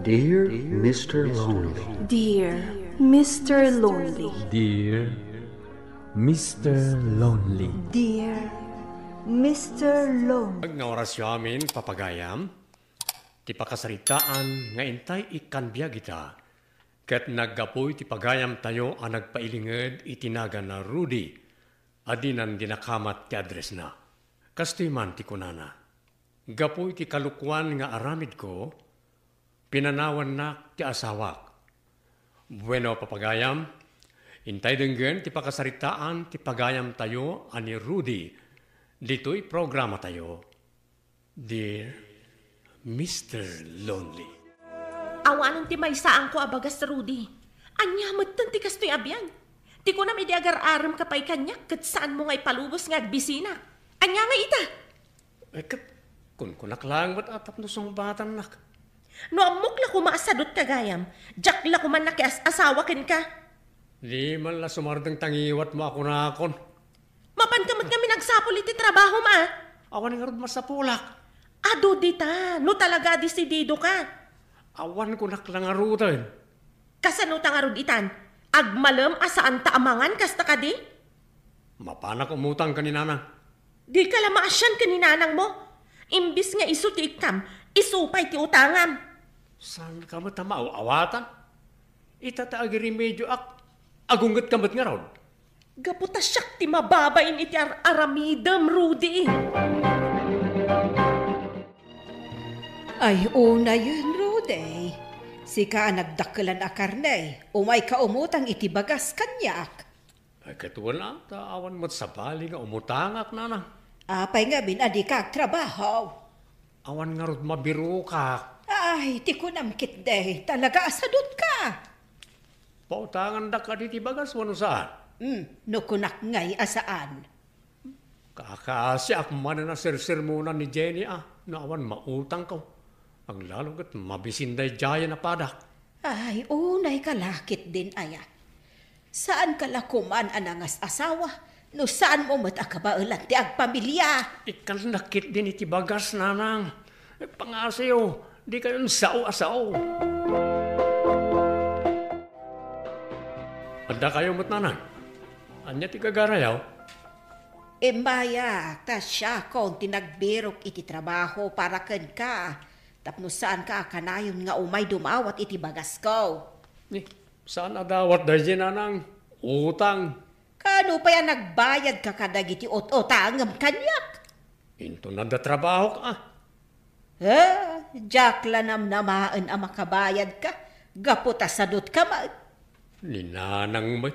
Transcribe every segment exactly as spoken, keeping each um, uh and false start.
Dear Mister Lonely. Dear Mister Lonely. Dear Mister Lonely. Dear Mister Lonely. Nga orasyo amin, papagayam, ti pakasaritaan nga intay ikkan biag ita, ket naggapu iti pagayamtayo a nagpailinged iti naganna Rudy a dinan dinakamat ti addressna. Kastoy man ti kunana, "Gapu iti kalokuan nga aramidko, pinanawannak ti asawak." Bueno, papagayam, intay denggen ti pakasaritaan ti pagayamtayo a ni Rudy ditoy programatayo. Dear Mister Lonely. Awanen ti maysaanko a bagas, Rudy. Ania metten ti kastoy a biag? Ti kunam idi agar-aremka pay kaniak ket saanmo nga ipalubos nga agbisina. Ania nga ita? Eh, ket kunkunak laeng met a tapno sungbatannak. No ammok la koma a sadutka gayam, diak la koma nakias-asawa kenka. Di man la sumardeng ta ngiwatmo a kunakon. Mapanka met ngamin agsapul iti trabahom a. Awan ngarud masapulak. Adu dita, no talaga a desididoka. Awan kunak la ngaruden. Kasano ta ngarud itan? Agmalem a saanta a mangan kasta kadi? Mapanak umutang ken ni nanang. Dika la maasian ken ni nanangmo. Imbis nga isu ti ikkam, isu pay ti utangam. Saanka met a maaw-awatan? Ita ta agiremedioak, agunggetka met ngarud. Gapu ta siak ti mababain iti ar-aramidem, Rudy. Ay, unayen, Rudy. Sika a nagdakkelan a karne, umayka umutang iti bagas kaniak. Ay, ket wen a, ta awan met sabali nga umutangak, nanang. Apay ngamin a dika agtrabaho? Awan ngarud mabirokak. Ay, ti kunam ketdi, talaga a sadutka. Pautangandak kadi ti bagas wenno saan? Hmm, no kunak ngay a saan. Kakaasiak manen a sersermonan ni Jenny a, no awan mautangko. Aglalo ket mabisin daydiayen a padak. Ay, unayka la ketdin aya. Saanka la koman a nangas-asawa no saanmo met a kabaelan ti agpamilia. Ikkannak ketdin iti bagas, nanang. Pangasiyo, dikayon sao a sao. Addakayo met, nanang. Ania ti gagarayo? Immayak, ta siakon ti nagbirok iti trabaho para kenka, tapno saanka a kanayon nga umay dumawat iti bagasko. Ni, saan a dawat daydi, nanang? Utang. Kano pay a nagbayadka kadagiti ut-utangem kaniak? Inton adda trabahok a. Eh, diak la namnamaen a makabayadka, gapu ta sadutka met. Ni nanang met.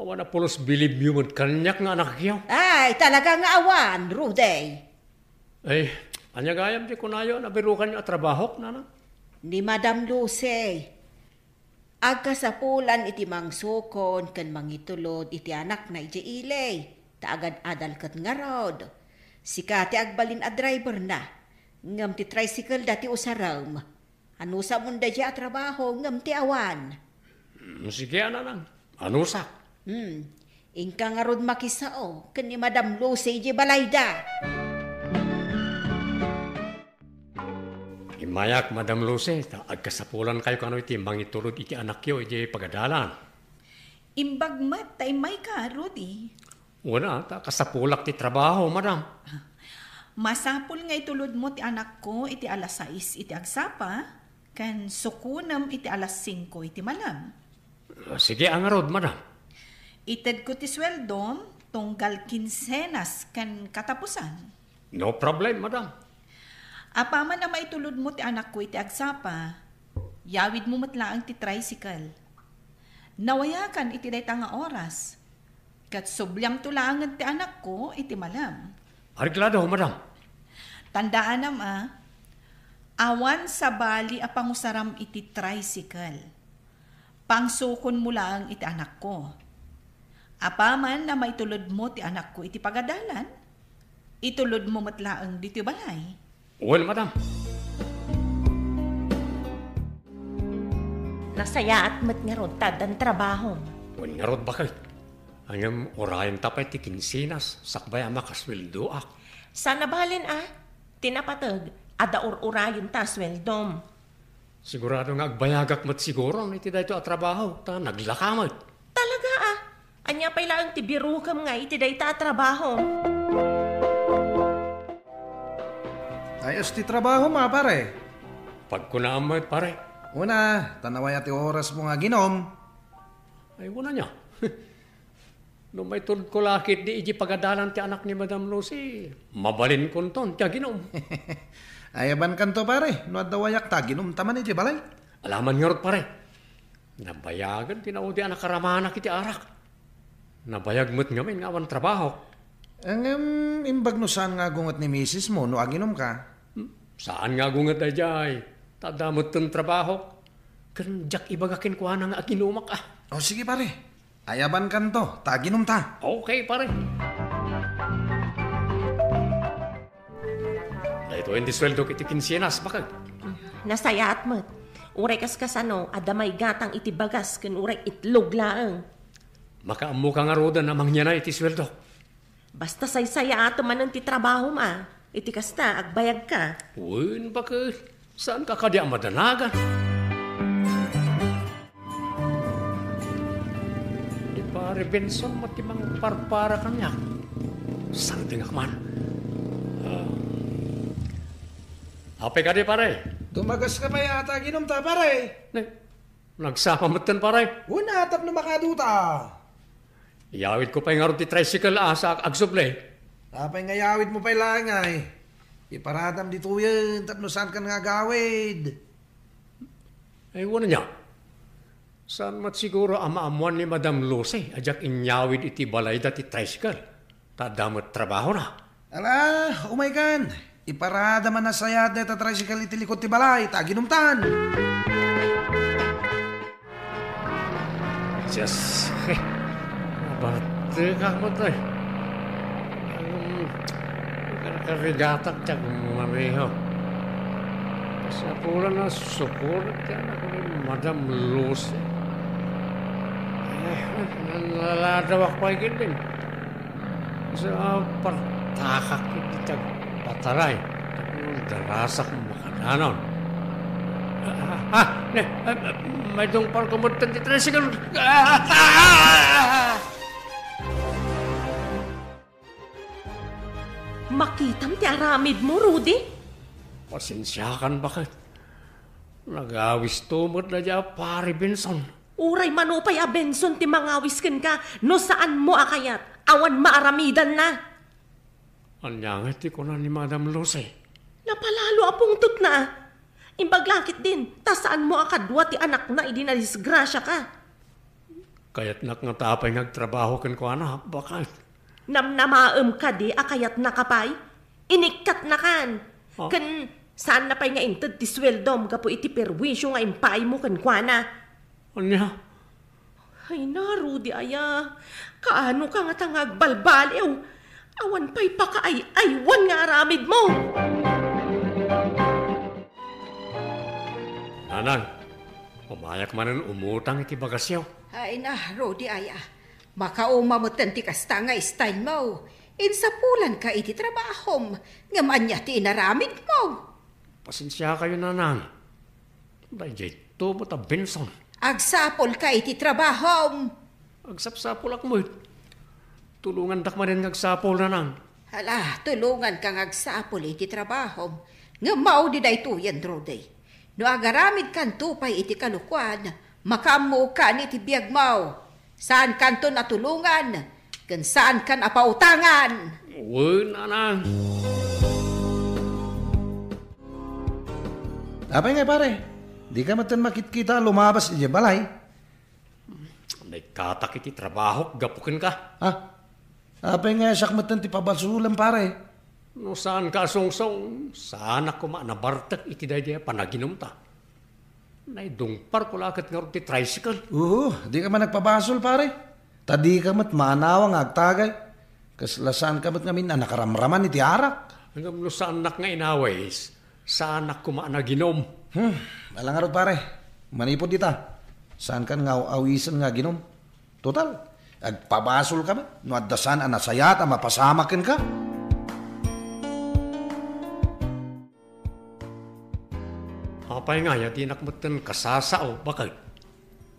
Awan a pulos bilibyo met kaniak nga anakyo. Ay, talaga nga awan, Rudy. Ay, ania gayam ti kunayo a nabirokanyo a trabahok, nanang? Ni Madam Lucy. Agkasapulan iti mangsukon ken mangitulod iti anakna idiay ili, ta agad-adal ket ngarud. Sika ti agbalin a driverna, ngem ti tricycle-da ti usarem. Anusam daydiay a trabaho ngem ti awan. Mm, sige a, nanang. Anusak. Hmm. Inka ngarud makisao ken ni Madam Lucy idiay balayda. Immayak, Madam Lucy, ta agkasapulankayo kano iti mangitulod iti anakyo idiay pagadalan. Imbag met ta immayka, Rudy. Wen a, ta kasapulak ti trabaho, madam. Masapul nga itulodmo ti anakko iti alas sais iti agsapa, ken sukonem iti alas singko iti malem. Sige a ngarud, madam. Itedko ti sueldom tunggal kinsenas ken katapusan. No problem, madam. Apaman a maitulodmo ti anakko iti agsapa, yawidmo met laeng ti tricycle. Nawayakan iti dayta nga oras, ket subliamto laengen ti anakko iti malem. Areglado, madam. Tandaanam a, awan sabali a pangusaram iti tricycle. Pangsukonmo laeng iti anakko. Apaman a maitulodmo ti anakko iti pagadalan, itulodmo met laeng ditoy balay. Wen, madam. Nasayaat met ngarud ta addan trabahom. Wen ngarud, baket. Ngem urayenta pay ti kinsenas sakbay a makasueldoak. Saan a balen a, ti napateg, adda ur-urayenta a sueldom. Sigurado nga agbayagak met siguro iti daytoy a trabaho, ta naglaka met. Talaga, a? Ania pay laeng ti birukem nga iti dayta a trabaho? Ayos ti trabaho, ma, pare. Pagkunaam met, pare. Una, ta nawaya ti orasmo nga aginom. Ay, wala niya. No maitulko la ketdi iti pagadalan ti anak ni Madam Lucy, mabalinkonton ti aginom. Ayabankanto, pare, no adda wayak ta aginumta man iti balay. Alaman ngarud, pare. Nabayagen ti naudi a nakaramanak iti arak. Nabayag met ngamin nga awan trabaho. Ngem, imbag no saan nga agunget ni misis mo no aginumka? Hmm, saan nga agunget daydiay. Ta adda metten trabaho. Ken diak ibaga kenkuana nga aginumak, a. O, sige, pare. Ayabankanto, ta aginumta. Okay, pare. Daytoyen ti sueldok iti kinsenas, bakag. Nasayaat met. Uray kas kasano, adda maigatang iti bagas ken uray itlog laeng. Makaammoka ngaruden a mangyanay iti sueldok. Basta saysayaatem manen ti trabahom a. Iti kasta, agbayagka. Wen, baket. Saanka kadi a madanagan? Ni Pare Benson met ti mangparpara kaniak. Sangtingak man. Ah. Apay kadi, pare? Dumagaska pay a ta aginumta, pare. Ne, nagsapa metten, pare. Una, tapno makaduta. Iyawidko pay ngarud ti tricycle a sa agsubli. Apay nga iyawidmo pay laeng ay? Iparadam ditoyen tapno saankan nga agawid. Ay, wala niya. Saan met siguro a maammoan ni Madam Lucy a diak inyawid iti balayda ti tricycle? Ta adda met trabahona. Ala, umaykan. Iparadam a nasayaat dayta tricycle iti likod ti balay, ta aginumtan. Dios, eh, nabartekak met, eh. Ngem, karkarigatak ti agmaneho. Kasapulan a susukonek ti anak ni Madam Lucy. Eh, naladawak pay ketdin. Sa partakak iti agpataray, tapno darasak makadanon. Ah, ah, ne, ah, ah, maidungparko met ti tricycle. Ah, ah, ah, ah! Makitam ti aramidmo, Rudy? Pasensiakan, baket. Nagawisto met dayta a Pare Benson. Uray mano pay a Benson ti mangawis kenka, no saanmo a kayat, awan maaramidanna. Ania ngay ti kuna ni Madam Lucy? Napalalo a pungtotna. Imbag la ketdin, ta saanmo a kadua ti anakna idi nadisgrasiaka. Kayatnak ngata pay nga agtrabaho kenkuana, baket. Namnamaem kadi a kayatnaka pay? Inikkatnakan. Ah. Ken saanna pay nga inted ti sueldom gapu iti perwisio nga impaaymo kenkuana. Ania? Ay na, Rudy aya. Kaanoka ngata nga agbalbaliw? Awan pay pakaay-aywan nga aramidmo. Nanang, umayak manen umutang iti bagasyo. Ay na, Rudy aya. Makauma metten ti kasta nga style mo. Insapulanka iti trabahom, ngem ania ti inaramidmo? Pasensiakayo, nanang. Daydiay to met a Benson. Agsapulka iti trabahom. Agsapsapulak met. Tulongandak manen nga agsapul, nanang. Hala, tulonganka nga agsapul iti trabahom. Ngem maudi daytoyen, Rudy. No agaramidkanto pay iti kalokuan, makaammokan iti biagmo. Saankanton a tulongan, ken saankan a pautangan. Wen, nanang. Apay ngay, pare? Dika metten makitkita a lumabas idiay balay? Naikkatak iti trabahok gapu kenka. Ah? Apay nga siak metten ti pabasolem, pare? No saanka a sungsong, saanak koma a nabartek iti daydiay a panaginumta. Naidungparko la ket ngarud ti tricycle. Oo, dika man nagpabasol, pare. Ta dika met maanawa nga agtagay. Kasla saanka met ngamin a nakaramraman iti arak. Ngem no saannak nga inawis, saanak koma a naginum. Hmm, ala ngarud, pare. Manipud dita, saankan nga aw-awisen nga aginum. Total, agpabasolka met no adda saan a nasayaat a mapasamak kenka. Apay ngay a dinak metten kasasao, baket?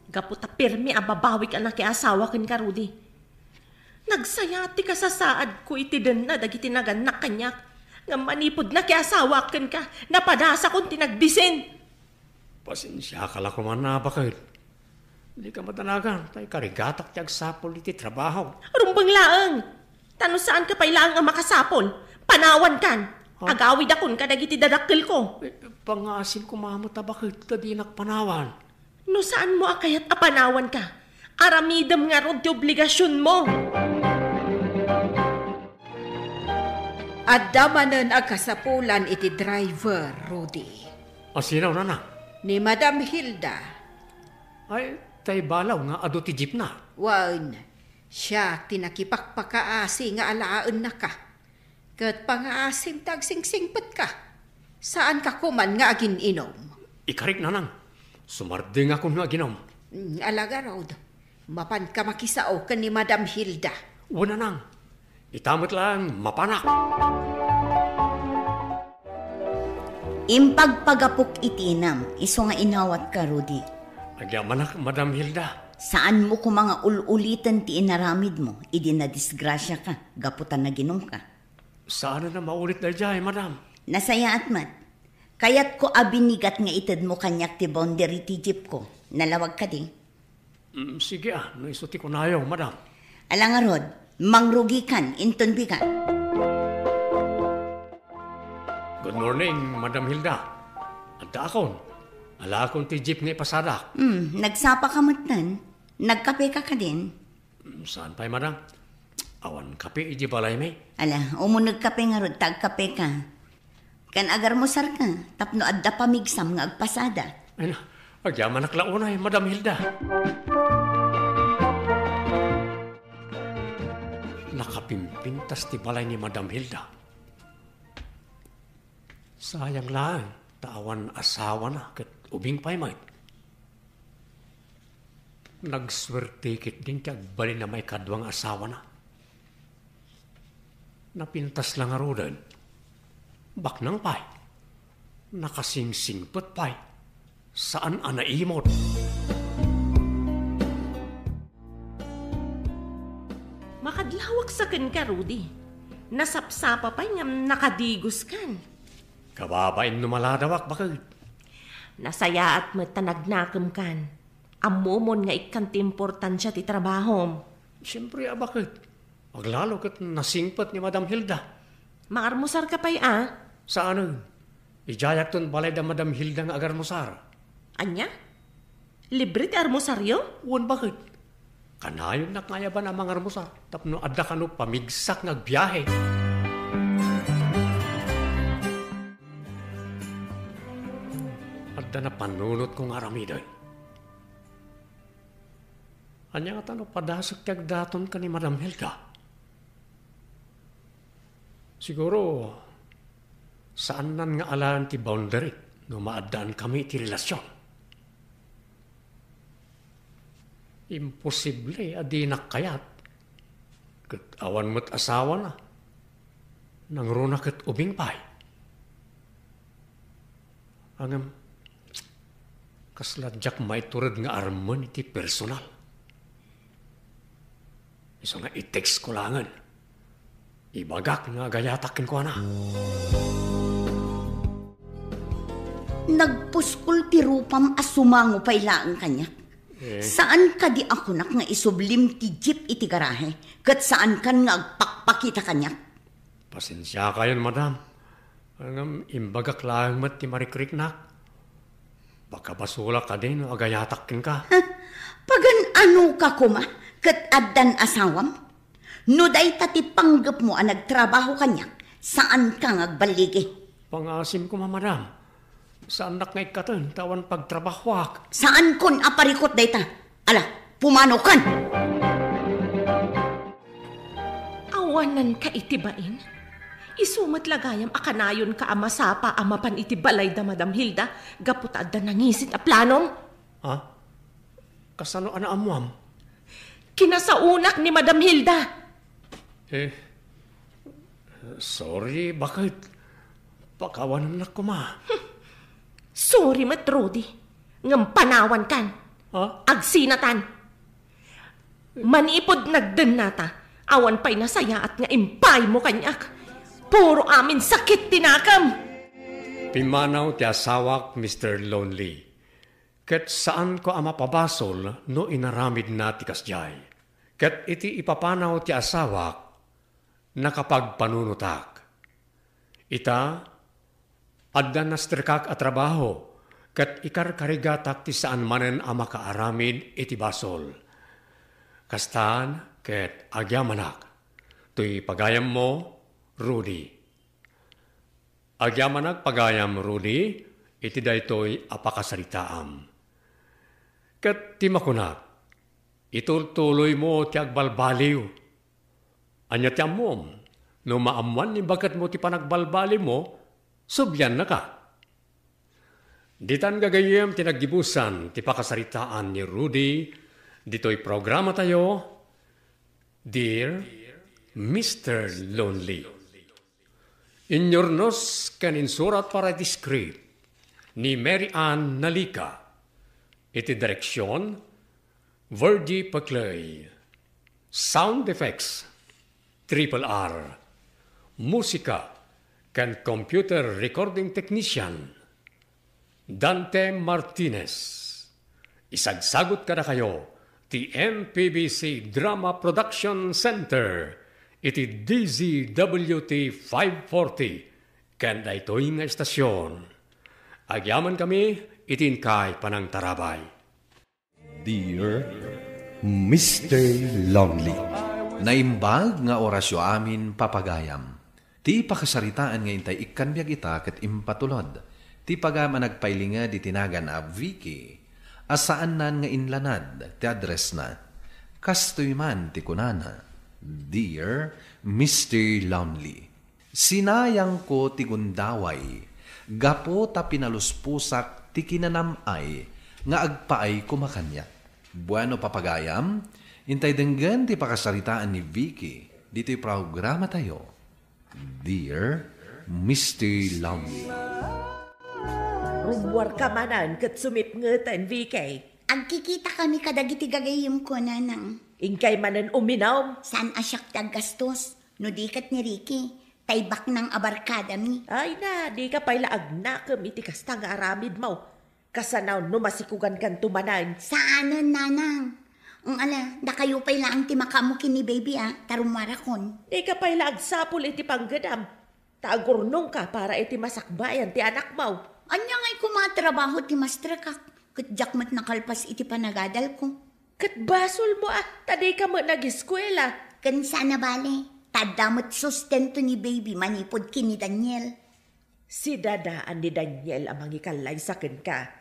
Gapu ta pirmi a babawik a nakiasawa kenka, Rudy. Nagsayaat ti kasasaadko iti denna dagiti nagannak kaniak. Ngem manipud nakiasawaak kenka, napadasakon ti nagbisin. Pasensiaka la koman a, baket. Dika madanagan, ta ikarigatak ti agsapul iti trabaho. Rumbeng laeng! Ta no saanka pay laeng a makasapul, panawankan. Ha? Agawidakon kadagiti dadakkelko. Eh, pangngaasim koma met a, baket, ta dinak panawan. No saanmo a kayat a panawanka, aramidem ngarud ti obligasionmo. Adda manen a kasapulan iti driver, Rudy. A sino, nanang? Ni Madam Hilda. Ay, tay balaw nga adu ti jeepna. Wen, siak ti nakipakpakaasi nga alaennaka. Ket pangngaasim ta agsingsingpetka. Saanka koman nga agin-inom. Ikarik, nanang. Sumardengakon nga aginom. Mm, ala ngarud. Mapanka makisao ken ni Madam Hilda. Wen, nanang. Ita met laeng mapanak. Impagpagapok iti inam, isu nga inawatka, Rudy. Agyamanak, Madam Hilda. Saanmo koma nga ul-uliten ti inaramidmo idi nadisgrasiaka gapu ta naginumka. Saanen a maulit daydiay, madam. Nasayaat met. Kayatko a binigat nga itedmo kaniak ti boundary ti jeepko. Nalawag kadi? Mm, sige a, no isu ti kunayo, madam. Ala ngarud, mangrugikan, inton bigat. Good morning, Madam Hilda. Addaakon. Alaakon ti jeep nga ipasadak. Hmm, nagsapaka metten. Nagkapeka kadin? Mm, saan pay, madam? Awan kape idi balaymi. Ala, umunegka pay ngarud ta agkapeka. Ken agarmusarka tapno adda pamigsam nga agpasada. Ay na, agyamanak la unay, Madam Hilda. Nakapimpintas ti balay ni Madam Hilda. Sayang laeng ta awan asawana ket ubing pay met. Nagsuerte ketdin ti agbalin a maikadua nga asawana. Napintas la ngaruden. Baknang pay. Nakasingsingpet pay. Saan a naimot. Makadlawak sa kenka, Rudy. Nasapsapa pay ngem nakadigoskan. Kababain no maladawak, baket. Nasayaat met ta nagnakemkan. Ammomon nga ikkan ti importansia ti trabahom. Siempre a, baket. Aglalo ket nasingpet ni Madam Hilda. Mangarmusarka pay a? Saanen. Idiayakton balay da Madam Hilda nga agarmusar. Ania? Libre ti armusaryo? Wen, baket. Kanayonnak nga ayaban a mangarmusar tapno adda kano pamigsak nga agbiahe. Adda napanunotko nga aramiden. Ania ngata no padasek ti agdaton ken ni Madam Hilda? Siguro, saannan nga alaen ti boundary no maaddaan kami iti relasion. Imposible a dinak kayat, ket awan met asawana. Nangruna ket ubing pay. Ngem, kasla diak maitured nga armen iti personal. Isu nga i-text ko laengen. Ibagak nga agayatak kenkuana. Nagpuskol ti rupam a sumango pay laeng kaniak. Eh. Saan kadi a kunak nga isublim ti jeep iti garahe, ket saankan nga agpakpakita kaniak? Pasensiakayon, madam. Ngem imbagak laeng met ti marikriknak. Pakabasolak kadi no agayatak kenka. Pagan-anoka koma ket addan asawam? No dayta ti panggepmo a nagtrabaho kaniak, saanka nga agballigi. Pangngaasim koma, madam. Saannak nga ikkaten ta awan pagtrabahoak. Saankon a parikut dayta. Ala, pumanokan! Awananka iti bain? Isu met la gayam a kanayonka a masapa a mapan iti balay da Madam Hilda gapu ta adda nangisit a planom? Ha? Kasano a naammuam? Kinasaonak ni Madam Hilda. Eh, sorry, baket. Pakawanennak koma. Turi met, Rudy. Ngem panawankan. Ha? Agsinatan. Manipud nagdennata, awan pay nasayaat nga impaymo kaniak. Puro amin sakit ti nakem. Pimmanaw ti asawak, Mister Lonely. Ket saanko a mapabasol no inaramidna ti kasdiay. Ket iti ipapanaw ti asawak, nakapagpanunotak. Ita, adda nastrekak a trabaho, ket ikarkarigatak ti saan manen a makaaramid iti basol. Kastan ket agyamanak. Toy pagayammo, Rudy. Agyamanak pagayam, Rudy, iti daytoy a pakasaritaam. Ket ti makunak, itultuloymo ti agbalbaliw. Ania ti ammom, no maammoan ni baketmo ti panagbalbaliwmo, subliannaka. Ditan gagayyem ti naggibusan ti pakasaritaan ni Rudy ditoy programatayo, Dear Mister Lonely. Inyurnos ken insurat para iti script ni Mary Ann Nalica. Iti direksyon, Virgie Paclay. Sound effects, Triple R. Musika ken computer recording technician, Dante Martinez. Isagsagut kadakayo ti M P B C Drama Production Center iti D Z W T five forty ken daytoy nga estasion. Agyamankami iti inkay panangtarabay. Dear Mister Lonely. Naimbag nga orasyo amin, papagayam. Ti pakasaritaan nga intay ikkan biag ita ket impatulod ti pagayam a nagpailinged iti nagan a Vicky, a saannan nga inlanad ti addressna. Kastoy man ti kunana, Dear Mister Lonely. Sinayangko ti gundaway, gapu ta pinalusposak ti kinanam-ay nga agpaay koma kaniak. Bueno, papagayam, intay denggen ti pakasaritaan ni Vicky ditoy programatayo, Dear Mister Lonely. Rummuarka manen ket sumipngeten, Vicky. Agkikitakami kadagiti gagayyemko, Nanang. Inkay manen uminom. Saan a siak ti aggastos. No di ket ni Ricky, tay baknang a barkadami. Ay na, dika pay la agnakem iti kasta nga aramidmo. Kasano no masikugankanto manen? Saanen, Nanang. Ng ala, dakayo pay laeng ti makaammo ken ni Baby a, ta rummuarakon. Dika pay la agsapul iti panggedam. Ta agurnongka para iti masakbayan ti anakmo. Ania ngay koma a trabaho ti mastrekak, ket diak met nakalpas iti panagadalko. Ket basolmo a, ta dika met nagiskuela. Ken saan a bale, ta adda met sustento ni Baby manipud ken ni Daniel. Sidadaan ni Daniel a mangikallaysa kenka.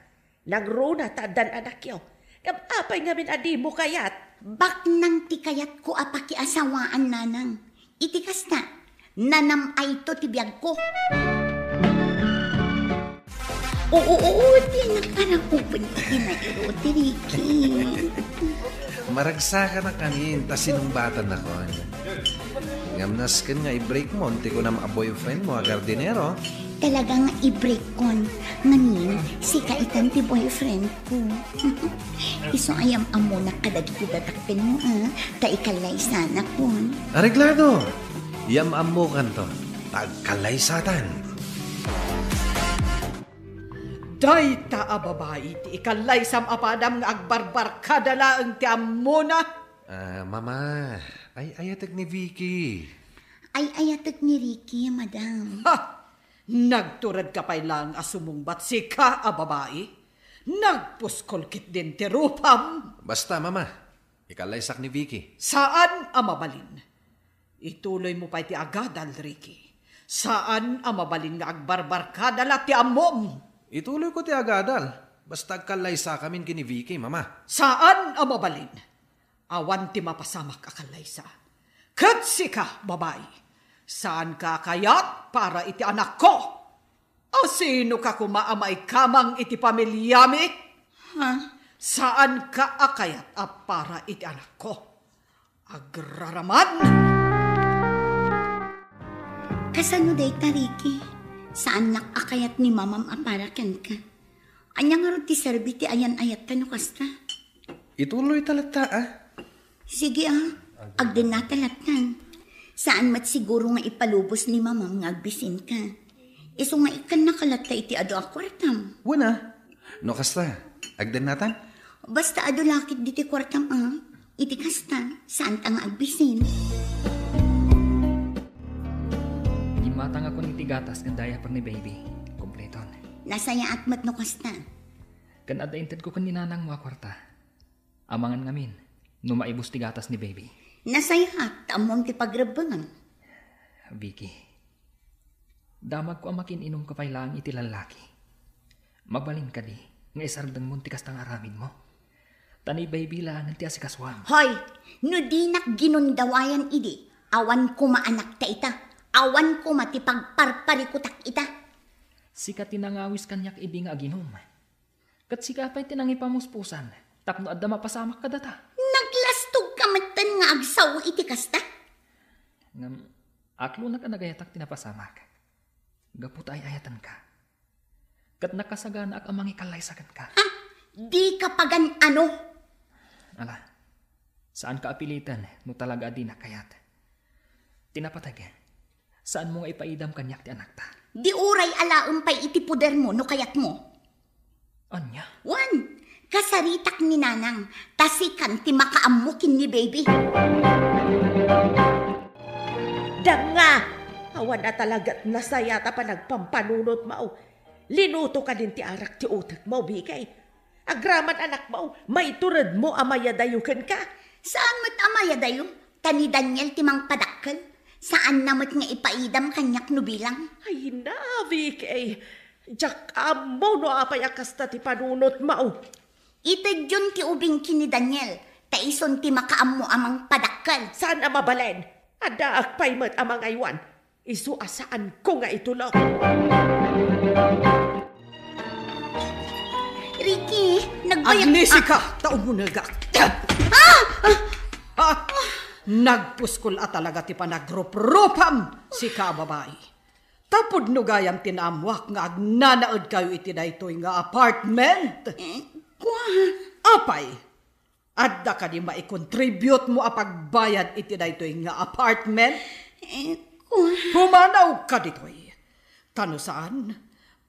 Nangruna ta addan anakyo. Ngem apay ngamin a dimo kayat? Baknang ti kayatko a pakiasawaan, Nanang. Iti kasta, nanam-ayto ti biagko. Oo, oo, ti nakarakupen ti nairo ti Ricky. Maragsakanak amin, ta sinungbatannakon. Ngem nasken nga i-break mo, ti kunam a boyfriend mo a gardinero. Talaga nga i-break kon. Ngamin, sika itan ti boyfriend ko. Isu a yam-ammonak kadagiti dadakkelmo, a, ta ikallaysanakon. Areglado! Yam-ammokanto, ta agkallaysatan. Dayta a babai ti ikallaysam a padam nga agbarbarkada laeng ti ammona. Ah, Mama, ay-ayatek ni Vicky. Ay-ayatek ni Ricky, Madam. Ha! Nagturedka pay laeng a sumungbat, sika a babai. Nagpuskol ketdin ti rupam. Basta, Mama, ikallaysak ni Vicky. Saan a mabalin. Ituloymo pay ti agadal, Ricky. Saan a mabalin nga agbarbarkada la ti ammom. Ituloyko ti agadal. Basta agkallaysakamin ken ni Vicky, Mama. Saan a mabalin. Awan ti mapasamak a kallaysa. Ket sika, babai, saanka a kayat para iti anakko. Asinoka koma a maikamang iti pamiliami? Ha? Saanka a kayat a para iti anakko? Agraraman! Kasano dayta, Ricky? Saannak a kayat ni Mamam a para kenka. Ania ngarud ti serbi ti ayan-ayatta no kasta? Ituloy ta latta, ah. Sige, ah. Agdennata lattan. Saan met siguro nga ipalubos ni mamam nga agbisinka. Isu nga ikkannaka latta iti adu a kuartam. Wen a. No kasta, agdennatan? Basta adu lakit diti kuartam, ah. Iti kasta, saanta nga agbisin. Dimmatangakon iti gatas ken diaper ni baby. Kompleton. Nasayaat met no kasta. Ken adda intedko ken ni nanangmo a kuarta. Amangan ngamin, no maibus ti gatas ni baby. Nasayaat, ta ammom ti pagrebbengam. Vicky, damagko a makiin-inumka pay laeng iti lallaki. Mabalin kadi nga isardengmon ti kasta nga aramidmo? Ta ni baby laengen ti asikasuam. Hoy, no dinak ginundawayan idi, awan koma anak ta ita, awan koma ti pagparparikutak ita. Sika ti nangawis kaniak idi nga aginum. Ket sika pay ti nangipamuspusan tapno adda mapasamak kadata. Naglastogka metten nga agsao iti kasta. Ngem, aklonak a nagayatak ti napasamak. Gapu ta ay-ayatenka. Ket nakasaganaak a mangikallaysa kenka. Ha? Dika pagan-ano? Ala, saanka a piliten no talaga a dinak kayat. Ti napateg, saanmo nga ipaidam kaniak ti anakta. Di uray alaem pay iti podermo no kayatmo. Ania? Wen, kasaritak ni nanang, ta sikan ti makaammo ken ni baby. Danga! Awan a talagat nasayaat a panagpampanunotmo. Linuto kadin ti arak ti utekmo, Vicky. Agraman anakmo, maituredmo a mayadayo kenka. Saan met a mayadayo, ta ni Daniel ti mangpadakkel. Saanna met nga ipaidam kaniak no bilang. Ay na, Vicky. Diak ammo no apay a kasta ti panunotmo. Itedyon ti ubing ken ni Daniel, ta isun ti makaammo a mangpadakkel. Saan a mabalin? Addaak pay met a mangaywan. Isu a saanko nga itulok. Ricky, nagbayag- Agnisika, ta umunegak. Ah! Nagpuskol a talaga ti panagruprupam, sika a babai. Ta pudno gayam ti naammuak nga agnanaedkayo iti daytoy nga apartment. Eh, kua. Apay, adda kadi maikontributmo a pagbayad iti daytoy nga apartment? Eh, kua. Pumanawka ditoy. Ta no saan,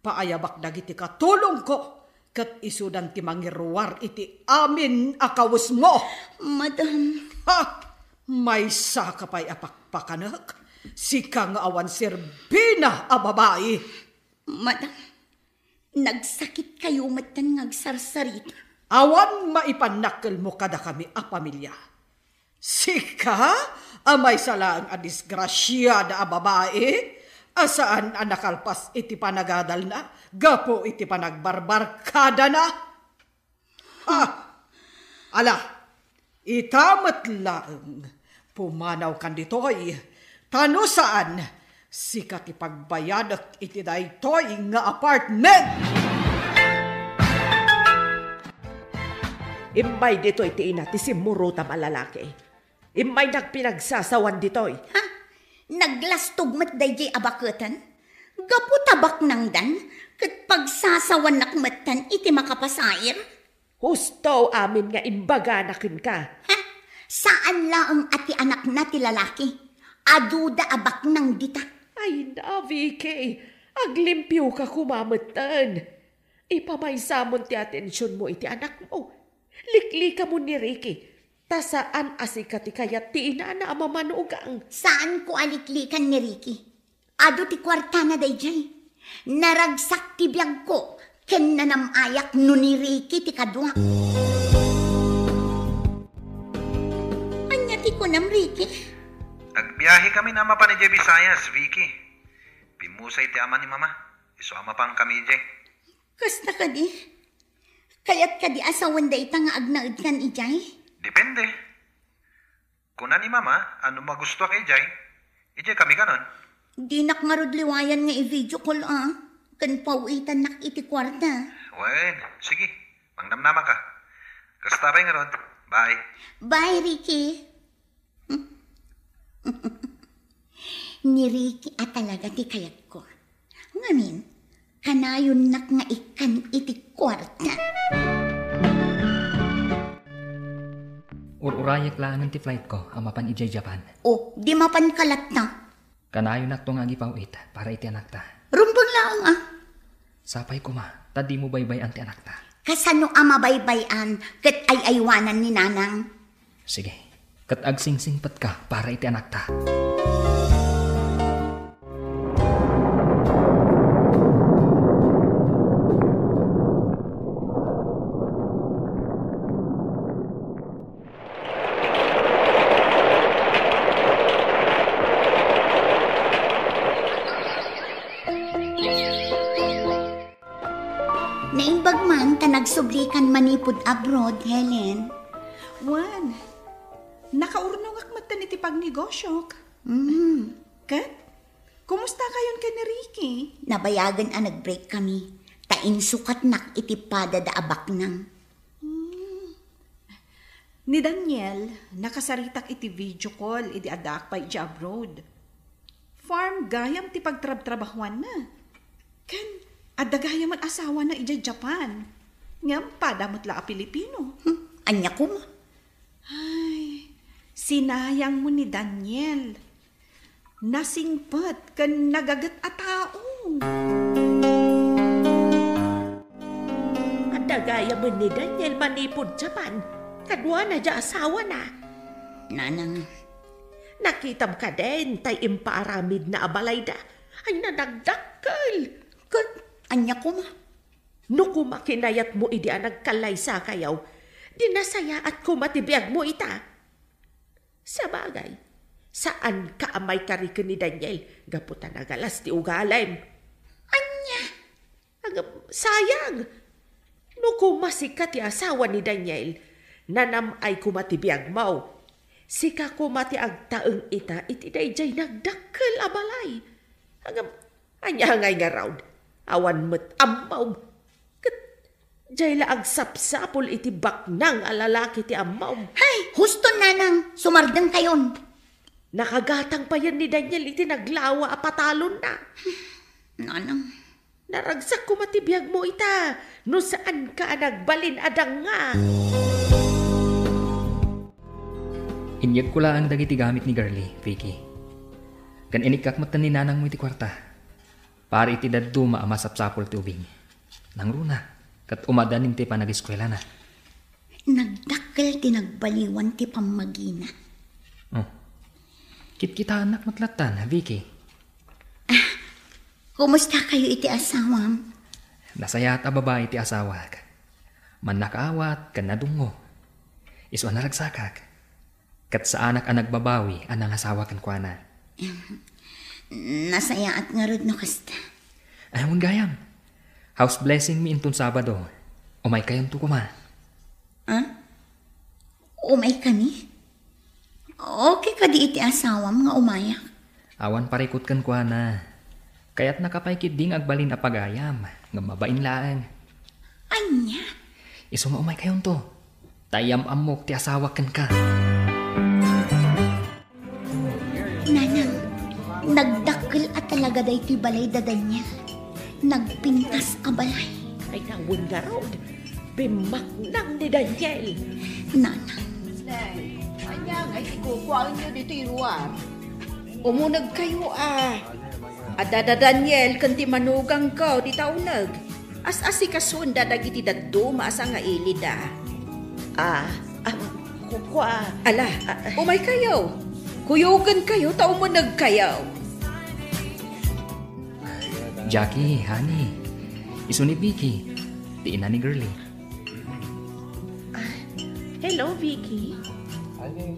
paayabak dagiti katulongko, ket isudan ti mangiruar iti amin a kawesmo. Madam. Ha! Maysaka pay a pakpakanek, sika nga awan serbina a babai. Madam, nagsakitkayo metten nga agsarsarita. Awan maipannakkelmo kadakami a pamilya. Sika a maysa laeng a disgrasiada a babai a saan a nakalpas iti panagadalna gapu iti panagbarbarkadana. Ah, ala, ita met laeng, pumanawkan ditoy, ta no saan, sika ti pagbayadek iti daytoy nga apartment. Immay ditoy ti ina ti simmurotam a lalaki. Immaynak pinagsasawan ditoy. Ha? Naglastog met daydiay a baketen? Gapu ta baknangdan, ket pagsasawanak metten iti makapasair? Husto amin nga imbagana kenka. Ha? Saan laeng a ti anakna ti lalaki? Aduda a baknang dita. Ay na, Vicky, aglimpioka koma metten. Ipamaysamon ti atensionmo iti anakmo. Liklikamon ni Ricky, ta saan a sika ti kayat ti inana a mamanugang. Saanko a liklikan ni Ricky. Adu ti kuartana daydiay. Naragsak ti biagko ken nanam-ayak no ni Ricky ti kadua. Ania ti kunam, Ricky? Agbiahekami a mapan idiay Visayas, Vicky. Pimmusay ti ama ni Mama. Isu a mapankami idiay. Kasta kadi? Kayat kadi a sawen dayta nga agnaedkan idiay? Depende. Kuna ni Mama a no magustoak idiay, idiay kami kanon. Dinak ngarud liwayan nga i-video call a, ken pawitannak iti kuarta. Wen, sige, mangnamnama ka. Kasta pay ngarud. Bye. Bye, Ricky. Ni Ricky a talaga ti kayatko. Ngamin, Kanayonnak nga ikkan iti kuarta. Ur-urayek laengen ti flightko a mapan idiay Japan. O, di mapanka latta. Kanayonnakto nga agipaw-it para iti anakta. Rumbeng laeng a. Sapay koma, ta dimo baybay-an ti anakta. Kasano a mabaybay-an ket ay-aywanan ni nanang? Sige, ket agsingsingpetka para iti anakta. Naimbag man ta nagsublikan manipud abroad, Helen. Wen, nakaurnongak metten iti pagnegosyok. Mm. Ket, kumusta kayon ken ni Ricky? Nabayagen a nag-break kami, ta insukatnak iti padada a baknang. Hmm. Ni Daniel, nakasaritak iti video call idi addaak pay idiay abroad. Farm gayam ti pagtrabtrabahuanna. Ken, adda gayam met asawana idiay Japan. Ngem pada met la a Pilipino. Hmm, ania koma? Ay, sinayangmo ni Daniel. Nasingpet ken nagaget a tao. Adda gayamen ni Daniel manipud Japan, kaduana diay asawana. Nanang. Nakitam kadin tay impaaramidna a balayda. Ay, nagdakkel. Ket ania koma? No koma kinayatmo idi a nagkallaysakayo, di nasayaat koma ti biagmo ita. Sabagay, saanka a maikari ken ni Daniel gapu ta nagalas ti ugalim. Ania? Agam, sayang! No koma sika ti asawa ni Daniel, nanam-ay koma ti biagmo. Sika koma ti agtaeng ita iti daydiay nagdakkel a balay. Agam, ania ngay ngarud? Awan met ammom. Ket diay la agsapsapul iti baknang a lalaki ti ammom. Hay, huston, nanang, sumardengkayon. Nakagatang payen ni Daniel iti naglawa a patalonna. Nanang. Naragsak koma ti biagmo ita, no saanka a nagbalin a danga. Inyegko laeng dagiti gamit ni Girlie, Vicky. Ken inikkak metten ni nanangmo iti kuarta. Para iti dadduma a masapsapul ti ubing. Nangruna, ket umadan ti panagiskuelana. Nagdakkel ti nagbaliwan ti pammagina. Oh. Kitkitaennak met lattan, Vicky. Ah, kumusta kayo iti asawam? Nasayaat a babai ti asawak. Mannakaawat ken nadungngo. Isu a naragsakak. Ket saanak a nagbabawi a nangasawa kenkuana. Nasayaat ngarud no kasta. Ay, awan gayam. House blessing mi inton Sabado. Umaykayonto koma. Ah? Umaykami? Okay kadi iti asawam nga umayak? Awan parikut kenkuana. Kayatnaka pay ketdi nga agbalin a pagayam, ngem mabain laeng. Ania? Isu nga umaykayonto. Ta iyam-ammok ti asawak kenka. Nanang, nagdakkel a talaga daytoy balay da Daniel. Nagpintas a balay. Ay, kawen ngarud. Bimmaknang ni Daniel. Nanang. Nay, ania ngay ti kukuaenyo ditoy luar? Umunegkayo a. Adda da Daniel ken ti manugangko dita uneg. As-asikasuenda dagiti dadduma a sangailida. Ah, ah, ku-, kua. Ala, ah, umaykayo. Kuyogenkayo ta umunegkayo. Jackie, honey. Isu ni Vicky, ti ina ni Girlie. Ah, hello, Vicky.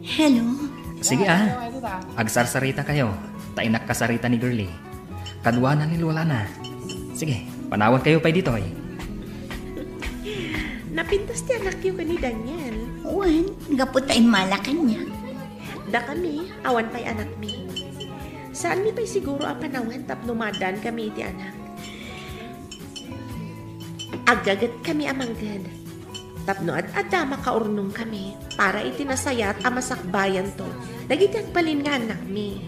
Hello. Sige, ah. Agsarsarita kayo. Ta innak kasarita ni Girlie. Kaduana ni lolana. Sige, panawan kayo pay ditoy. Napintas ti anakyo ken ni Daniel. Wen, gapu ta immala kaniak. Dakami, awan pay anakmi. Saanmi pay siguro a panawen tapno maaddaan kami iti anak. Aggaget kami a mangged. Tapno ad-adda makaurnong kami para iti nasayaat a masakbayanto dagiti agbalin nga annakmi.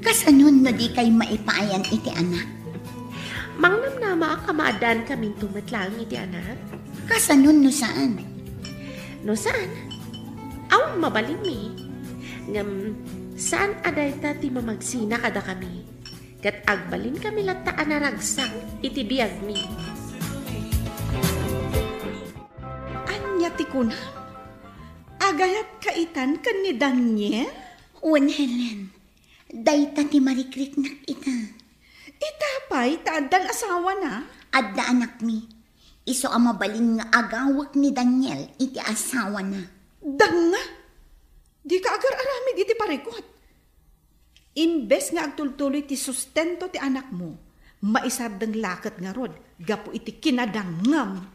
Kasanon no dikay maipaayan iti anak? Mangnamnamaak a maaddaankaminto met laeng iti anak. Kasanon no saan? No saan, awan mabalinmi. Ngem saan a dayta ti mamagsina kadakami. Ket agbalinkami latta a naragsak iti biagmi. Ania ti kunam? Agayatka itan ken ni Daniel? Wen, Helen, dayta ti marikriknak ita. Ita pay ta addan asawana? Adda anakmi. Isu a mabalin nga agawek ni Daniel iti asawana. Danga! Dika agar-aramid iti parikut. Imbes nga agtultuloy ti sustento ti anakmo, maisardeng la ket ngarud gapu iti kinadangngam.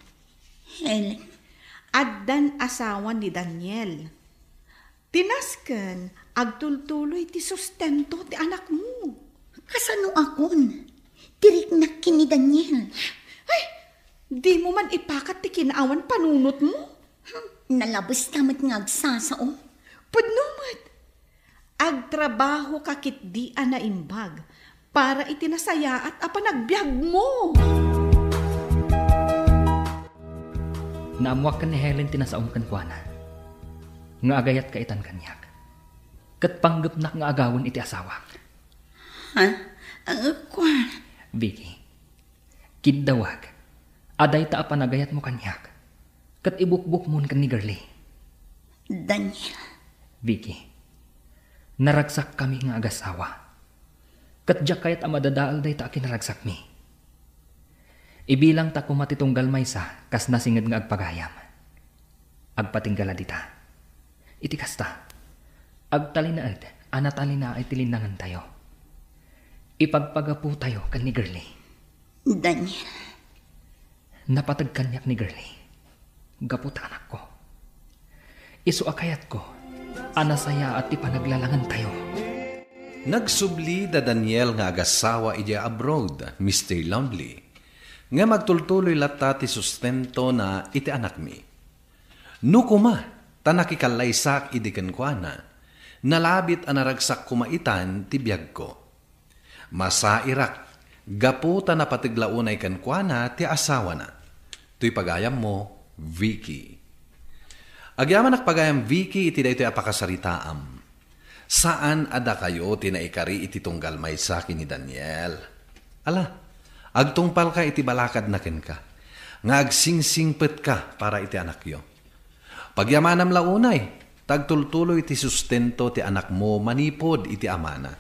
Helen. Addan asawa ni Daniel. Ti nasken, agtultuloy ti sustento ti anakmo. Kasano akon? Ti riknak ken ni Daniel. Ay, dimo man ipakat ti kinaawan panunotmo? Hmm, nalabes ta met nga agsasao. Pudno met. Agtrabahoka ketdi a naimbag para iti nasayaat a panagbiagmo. Naammoak ken ni Helen ti nasaom kenkuana, nga agayatka itan kaniak, ket panggepnak nga agawen iti asawak. Ha? Ah, kua? Vicky, kiddawag a dayta a panagayatmo kaniak, ket ibukbukmon ken ni Girlie. Daniel. Vicky, naragsakkami nga agasawa, ket diak kayat a madadael dayta a kinaragsakmi. Ibilangta koma ti tunggal maysa kas nasinged nga agpagayam. Agpatingga la dita. Iti kasta, agtalinaed a natalinaay ti linnangentayo. Ipagpagaputayo ken ni Girlie. Daniel. Napateg kaniak ni Girlie gapu ta anakko. Isu a kayatko a nasayaat ti panaglalangentayo. Nagsubli da Daniel nga agasawa idiay abroad, Mister Lonely. Ngem agtultuloy latta ti sustentona iti anakmi. No koma ta nakikallaysak idi kenkuana, nalabit a naragsak koma itan ti biagko. Masairak gapu ta napateg la unay kenkuana ti asawana. Toy pagayammo, Vicky. Agyamanak pagayam, Vicky, iti daytoy a pakasaritaam. Saan a dakayo ti naikari iti tunggal maysa ken ni Daniel. Ala, agtungpalka iti balakadna kenka, nga agsingsingpetka para iti anakyo. Pagyamanam la unay, ta agtultuloy ti sustento ti anakmo manipud iti amana.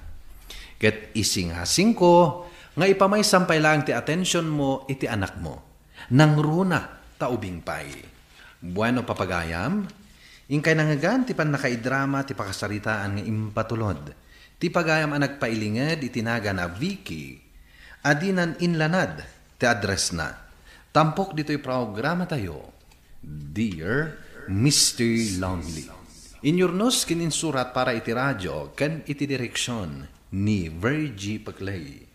Ket isingasingko nga ipamaysam pay laeng ti atensionmo iti anakmo. Nangruna ta ubing pay. Bueno, papagayam, inkay nangngegan ti pannakaidrama ti pakasaritaan nga impatulod ti pagayam a nagpailinged iti nagan a Vicky a dinan inlanad ti addressna. Tampok ditoy programatayo, Dear Mister Lonely. Inyurnos ken insurat para iti radio ken iti direksion ni Virgie Paclay.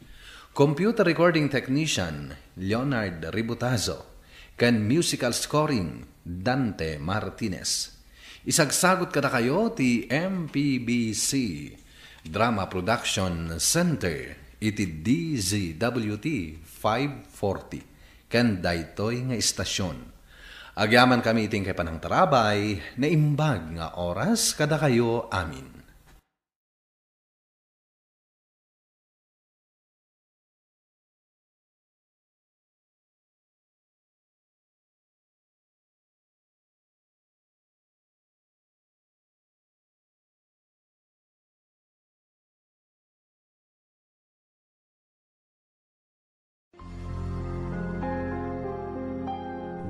Computer recording technician, Leonard Ributazo, ken musical scoring, Dante Martinez. Isagsagut kadakayo ti M P B C Drama Production Center iti D Z W T five forty, ken daytoy nga istasion. Agyamankami iti inkay panangtarabay, naimbag nga oras kadakayo amin.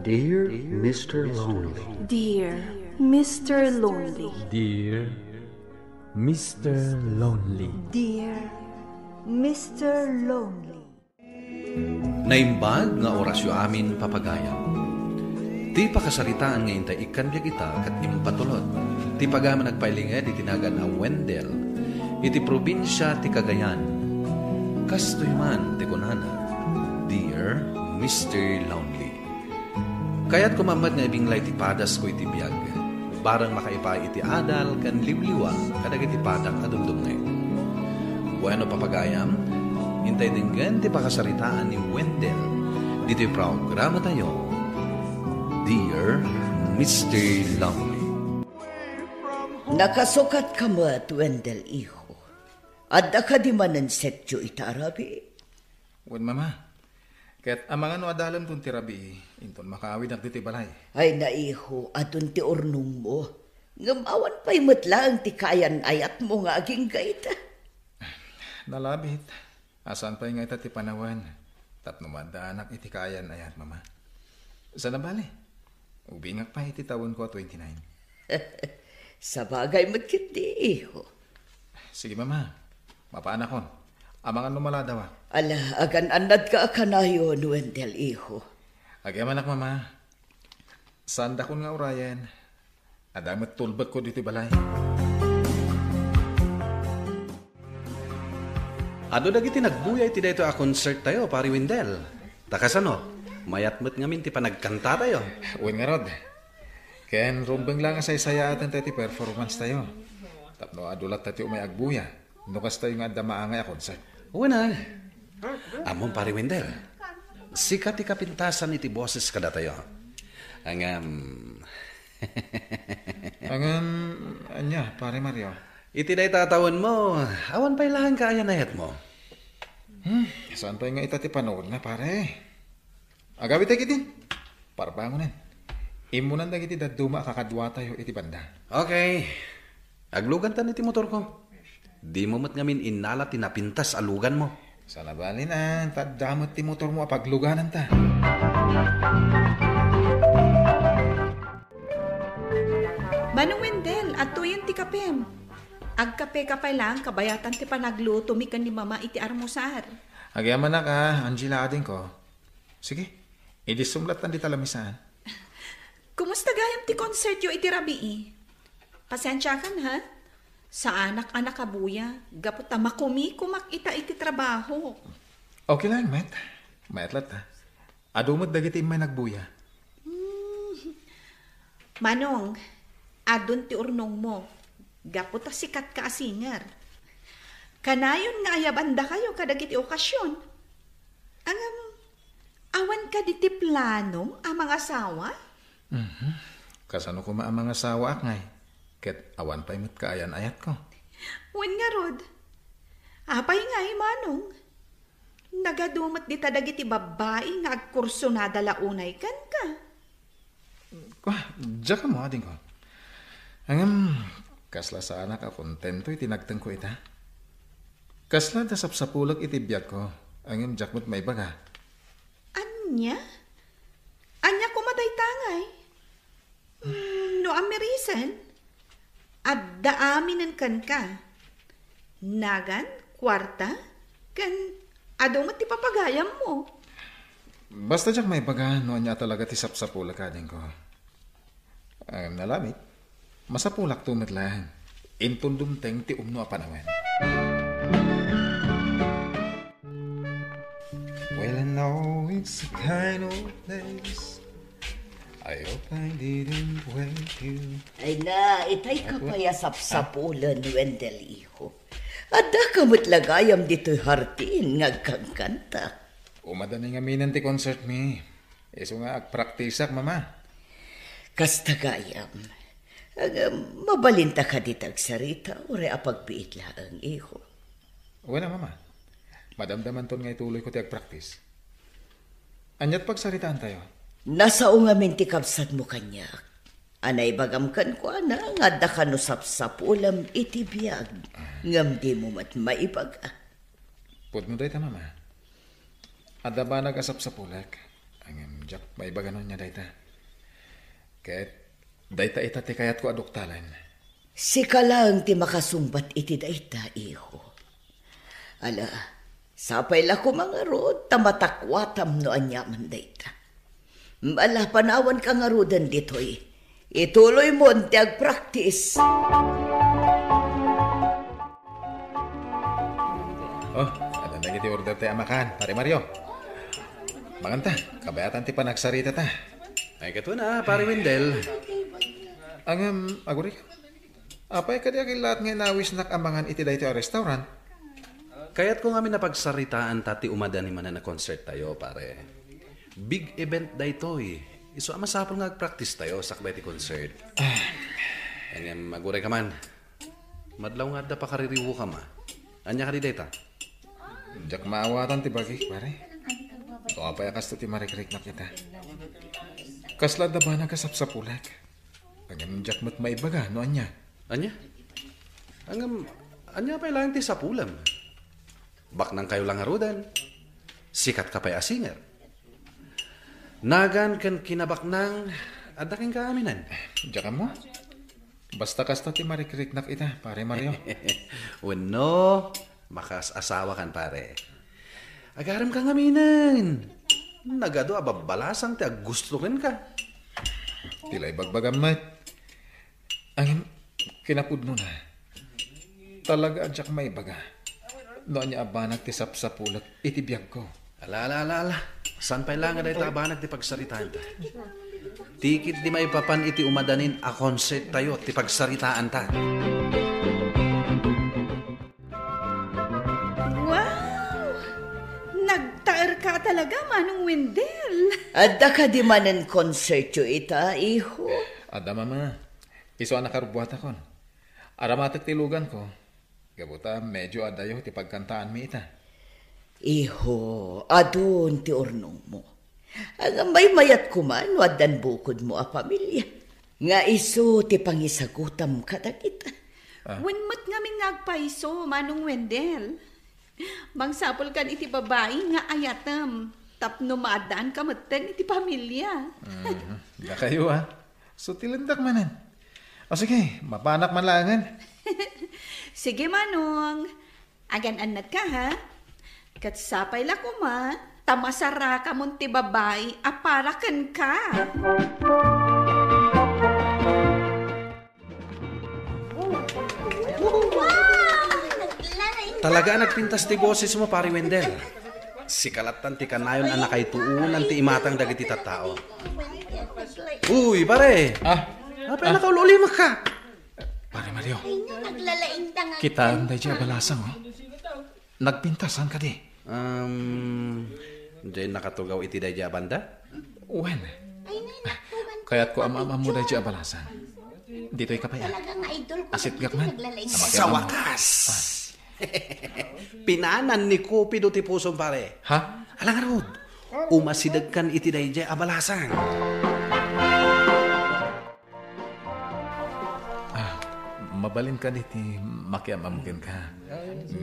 Dear Mister Lonely. Dear Mister Lonely. Dear Mister Lonely. Dear Mister Lonely. Naimbag nga orasyo amin, papagayam. Ti pakasaritaan nga intay ikkan biag ita ket impatulod ti pagayam a nagpailinged iti nagan a Wendell iti probinsia ti Cagayan. Kastoy man ti kunana, Dear Mister Lonely. Kayatko man met nga ibinglay ti padasko iti biag, bareng makaipay iti adal ken liwliwa kadagiti padak a dumdumngeg. Bueno, papagayam, Intay denggen ti pakasaritaan ni Wendell ditoy programatayo, Dear Mister Lonely. Nakasukatka met, Wendell, iho. Adda kadi manen setyo ita a rabii? Wen, Mama. Ket amangan no adalemton ti rabii, inton makaawidnak ditoy balay. Ay, naiho, adun ti urnongmo. Ngem awan pay met laeng ti kaayan-ayatmo nga agingga ita. Nalabit. A saan pay nga ita ti panawen tapno maaddaanak iti kaayan-ayat, Mama. Sana bale, ubingak pay iti tawenko a twenty-nine. Sabagay met ketdi, iho. Sige, Mama. Mapaanakon. Amangan no maladawak. Ala, agan-annadka a kanayon, Wendell, iho. Agyamanak, Mama. Saandakon nga urayen. Adda met tulbekko ditoy balay. Adu dagiti nagbuya iti daytoy a concerttayo, Pari Wendell. Ta kasano? Mayat met ngamin ti panagkantatayo. Wen ngarud. Ken rumbeng la nga saysayaaten tayo ti performance tayo. Tapno adu latta ti umay agbuya no kastoy nga adda maangay a concert. Wen a. Ammom, Pari Wendell, sika ti kapintasan iti boses kadatayo. Ngem, Ngem, ania, Pare Mario? Iti dayta a tawenmo, awan pay laeng kaayan-ayatmo. Hmm, saan pay nga ita ti panawen na, pare? Agawid ta ketdin. Parbangonen. Immunan dagiti dadduma a kakaduatayo iti banda. Okay. Aglugantan iti motorko. Dimo met ngamin innala ti napintas a luganmo. Sana bale, ta adda met ti motormo a paglugananta. Manong Wendel, adtoyen ti kapem. Agkapeka pay laeng kabayatan ti panaglutomi ken ni Mama iti armusar. Agyamanak a, Angela, adingko. Sige, idissum lattan dita lamisaan. Kumusta gayam ti konsertyo iti rabii? Pasensiakan, ha? Saanak a nakabuya, gapu ta makumikumak ita iti trabaho. Okay laeng met. Mayat latta. Adu met dagiti immay nagbuya. Hmm. Manong, adun ti urnongmo. Gapu ta sikatka a singer. Kanayon nga ayabandakayo kadagiti okasion. Ngem, awan kadi ti planom a mangasawa? Mhm. Kasano koma a mangasawaak ngay? Ket awan pay met kaayan-ayatko. Wen ngarud. Apay ngay, Manong? Nagadu met dita dagiti babbai nga agkursunada la unay kenka. Kua, diak ammo, adingko. Ngem, kasla saanak a kontento iti nagtengko ita. Kasla adda sapsapulek iti biagko, ngem diak met maibaga. Ania? Ania koma dayta ngay? Hmm, no ammirisan, adda aminen kenka. Nagan, kuarta, ken adu met ti papagayammo. Basta diak maibaga no ania talaga ti sapsapulek, adingko. Ngem nalabit, masapulakto met laeng. Inton dumteng ti umno a panawen. Well, I know it's the kind of place I hope I didn't wake you. Ay na, itay ka pay a sapsapulen, Wendel, iho. Adda ka met la gayam ditoy hardin nga agkankanta. Umadani ngaminen ti concert mi. Isu nga agpraktisak, Mama. Kasta gayam. Ngem, mabalinta kadi ti agsarita, uray apagbiit laeng, iho. Wen a, Mama. Madamdamanton nga ituloyko ti agpraktis. Ania ti pagsaritaantayo? Nasao ngamin ti kabsatmo kaniak. A naibagam kenkuana nga adda kano sapsapulem iti biag, ngem dimo met maibaga. Pudno dayta, Mama. Adda banag a sapsapulek, ngem diak maibaga no ania dayta. Ket dayta ita ti kayatko a duktalen. Sika laeng ti makasungbat iti dayta, iho. Ala, sapay la koma ngarud ta matakuatam no aniaman dayta. Ala, panawanka ngaruden ditoy. Ituloymon ti agpraktis. Oh, adda dagiti order ti amakan, Pare Mario. Manganta, kabayatan ti panagsaritata. Ay, katuon a, Pare Wendel. Ngem, agurika. Apay kadi a killaat nga inawisnak a mangan iti daytoy a restaurant? Kayatko ngamin a pagsaritaanta ti umadanin manen a concert tayo, pare. Big event daytoy. Isu a masapul nga agpractice tayo sakbay ti concert. Ngem aguray ka man. Madlaw nga adda pakaririwokam, a. Ania kadi dayta? Diak maawatan ti bagik, pare. No apay a kasta ti marikriknak ita. Kasla adda banag a sapsapulek. Ngem diak met maibaga no ania. Ania? Ngem, ania pay laeng ti sapulem? Baknangkayo la ngaruden. Sikatka pay a singer. Nagan ken kinabaknang, adda kenka aminen. Diak ammo. Basta kasta ti marikriknak ita, pare Mario. Wenno, makas-asawakan, pare. Agarem ka ngaminen. Nagadu a babbalasang ti aggusto kenka. Ti la ibagbagam met. Ngem, kinapudnona, talaga a diak maibaga no ania a banag ti sapsapulek iti biagko. Ala, ala, ala, ala. Saan pay la nga dayta a banag ti pagsaritaanta? Tikit di maipapan iti umadanin a concert tayo ti pagsaritaanta. Wow! Nagtaer ka talaga, Manong Wendell. Adda kadi manen konsertyo ita, iho? Adda, Mama. Isu a nakarubbuatakon. Aramatek ti luganko. Gapu ta medio adayo ti pagkantaanmi ita. Iho, adun ti urnongmo. Ngem maymayat koma no addan bukodmo a pamilia. Nga isu ti pangisagutam kadagita. Ah. Wen met ngamin nga agpayso, Manong Wendell. Mangsapulkan iti babai nga ayatem tapno maaddaanka metten iti pamilia. Mhm. Dakayo, a. Sutilendak manen. O sige, mapanak man laengen. Sige, Manong. Agan-annatka, ha? Ket sapay la koma, ta masarakamon ti babai a para kenka. Talaga a nagpintas ti bosesmo, Pare Wendell. Sika lattan ti kanayon a nakaituonan ti imatang dagiti tattao. Uy, pare! Ah. Apay, ah, nakaul-ulimekka? Pare Mario, kitaem daydiay a balasang, o. Nagpintas, saan kadi? Um, diay nakatugaw iti daydiay a banda? Wen. Kayatko a maam-ammo daydiay a balasang. Ditoy ka pay, a. Asitgak man. Sa wakas! Ah. Pinanan ni Cupido ti pusom, pare. Ha? Ala ngarud, umasidegkan iti daydiay a balasang. Ah, mabalin kadi ti makiam-ammo kenka,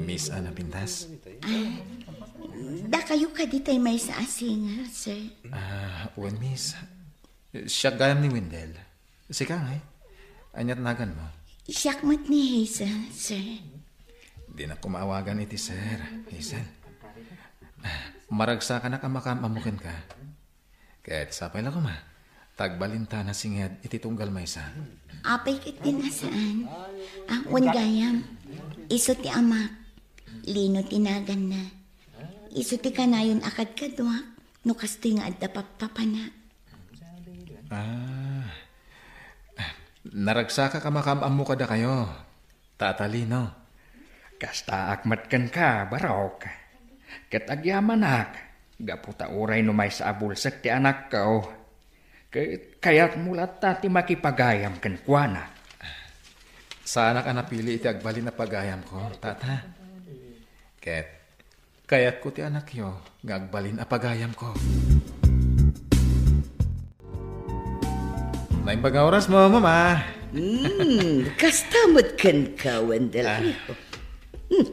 Miss Ana Pintas? Ah, dakayo kadi tay maysa a singer, sir? Ah, wen, Miss. Siak gayam ni Wendell. Sika ngay? Aniat naganmo? Siak met ni Hazel, sir. Dinak koma awagan iti sir, Hazel. Ah, maragsakanak a makaam-ammo kenka. Ket sapay la koma, ta agbalinta nasinged iti tunggal maysa. Apay ket di nasaan. Ah, wen gayam, isu ti amak, Lino ti naganna. Isu ti kanayon a kadkaduak, no kastoy nga adda pappapanak. Ah, naragsakak a makaam-ammo kadakayo. Tata Lino. Kastaak met kenka, barok. Ket agyamanak, gapu ta uray no maysa a bulsek ti anakko, ket kayatmo latta ti makipagayam kenkuana. Saanak a napili iti agbalin a pagayamko, Tata. Ket kayatko ti anakyo nga agbalin a pagayamko. Naimbag nga orasmo, Mama. Hmm, kasta met kenka, Wendell. Ah. Hmm.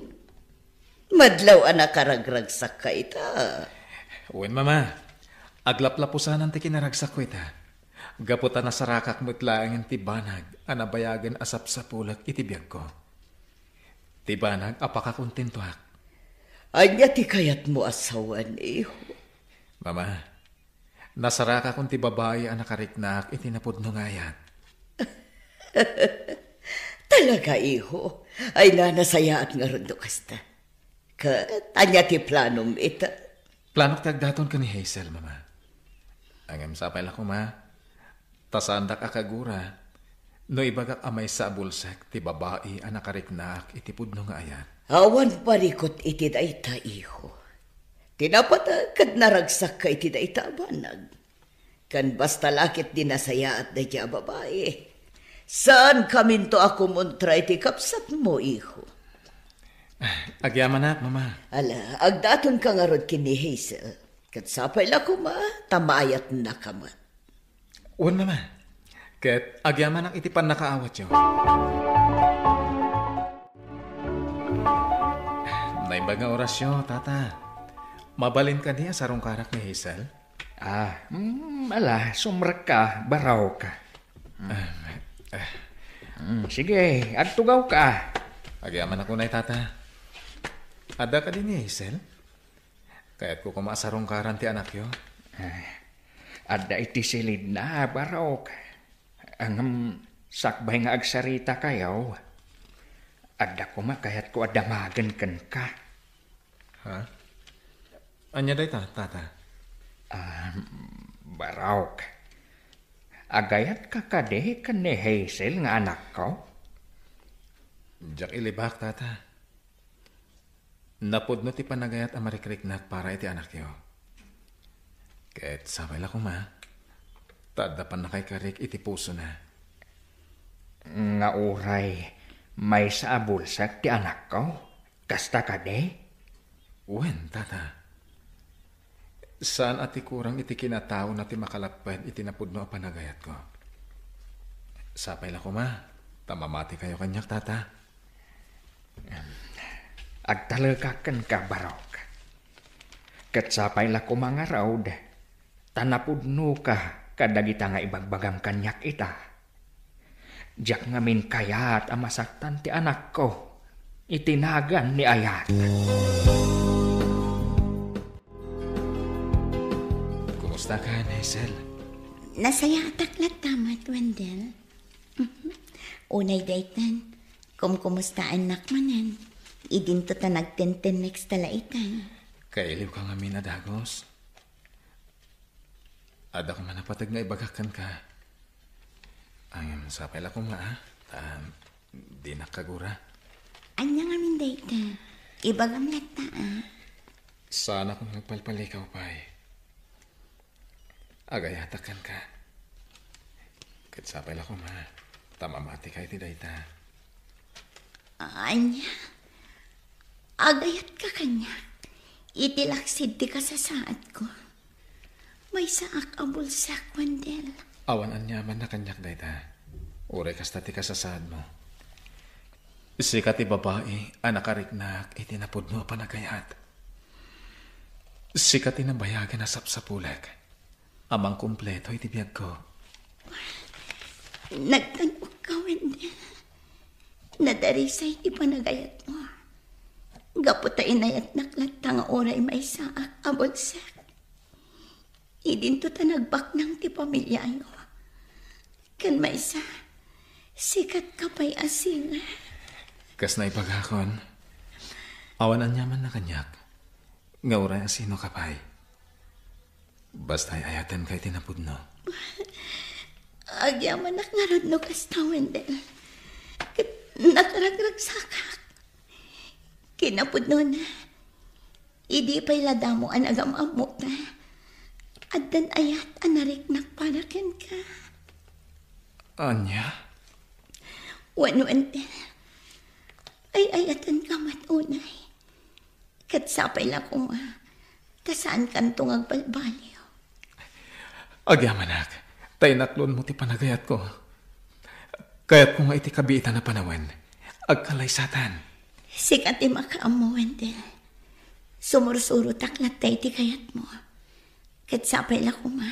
Madlaw a nakaragragsakka ita. Wen, Mama. Aglaplapusanan ti kinaragsakko ita. Gapu ta nasarakak met laengen ti banag a nabayagen a sapsapulek iti biagko. Ti banag a pakakontentoak. Ania ti kayatmo a sawen, iho? Mama, nasarakakon ti babai a nakariknaak iti napudno nga ayat. Talaga, iho? Ay, nanasayaat ngarud no kasta. Ket ania ti planom ita? Planok ti agdaton ken ni Hazel, Mama. Ngem sapay la koma, ta saandak a kagura no ibagak a maysa a bulsek ti babai a nakariknaak iti pudno nga ayat. Awan parikut iti dayta, iho. Ti napateg ket naragsakka iti dayta a banag. Ken basta la ket di nasayaat dayta a babai, saankaminto a kumontra iti kabsatmo, iho. Agyamanak, Mama. Ala, agdatonka ngarud ken ni Hazel. Ket sapay la koma, ta maayatnaka met. Wen, Mama. Ket agyamanak iti pannakaawatyo. Naimbag nga orasyo, Tata. Mabalin kadi a sarungkarak ni Hazel? Ah, mm, ala, sumrekka, baraok. Mm, sige, agtugawka. Agyamanak unay, Tata. Adda kadi ni Hazel? Kayatko koma a sarungkaran ti anakyo. Ah, adda iti silidna, baraok. Ngem sakbay nga agsaritakayo, adda koma kayatko a damagen kenka. Ha? Ania dayta, Tata? Ah, baraok. Agayatka kadi ken ni Hazel nga anakko? Diak ilibak, Tata. Napudno ti panagayat a marikriknak para iti anakyo. Ket sapay la koma, ta adda pannakaikarik iti pusona. Nga uray maysa a bulsek ti anakko? Kasta kadi? Wen, Tata. Saan a ti kurang iti kinataona ti makalapped iti napudno a panagayatko. Sapay la koma, ta mamatikayo kaniak, Tata. Agtalekak kenka, baraok. Ket sapay la koma ngarud, ta napudnoka kadagita nga ibagbagam kaniak ita. Diak ngamin kayat a masaktan ti anakko iti nagan ni ayat. Kumusta ka, Hazel? Nasayaatak latta met, Wendell. Unay daytan, kumkumustaannak manen. Idinto ta nagtentennex ta la itan. Kailiwka ngamin a dagus. Adda koma napateg nga ibagak kenka. Ngem sapay la koma, a? Ta dinak kagura. Ania ngamin dayta? Ibagam latta, a? Saanakon nga agpalpalikaw pay. Agayatak kenka. Ket sapay la koma, ta mamatika iti dayta. Ania? Agayatka kaniak? Iti laksid ti kasasaadko. Maysaak a bulsek, Wendell. Awan aniamanna kaniak dayta. Uray kasta ti kasasaadmo. Sika ti babai a nakariknak iti napudno a panagayat. Sika ti nabayagen a sapsapulek a mangkumpleto iti biagko. Nagtan-okka, Wendell. Nadarisay ti panagayatmo. Gapu ta inayatnak latta nga uray maysaak a bulsek. Idinto ta nagbaknang ti pamiliayo. Ken maysa, sikatka pay a singer. Kas naibagakon, awan aniamanna kaniak, nga uray a sinoka pay. Basta ay-ayatenka iti napudno. Agyamanak ngarud no kasta, Wendell. Ket nakaragragsakak. Kinapudnona, idi pay la damo a nagam-ammota, addan ayat a nariknak para kenka. Ania? Wen, Wendell, ay-ayatenka met unay. Ket sapay la koma, ta saankanto nga agbalbaliw. Agyamanak, ta inaklonmo ti panagayatko. Kayatko nga iti kabiitan a panawen, agkallaysatan. Sika ti makaammo, Wendell. Sumursurotak latta iti kayatmo. Ket sapay la koma,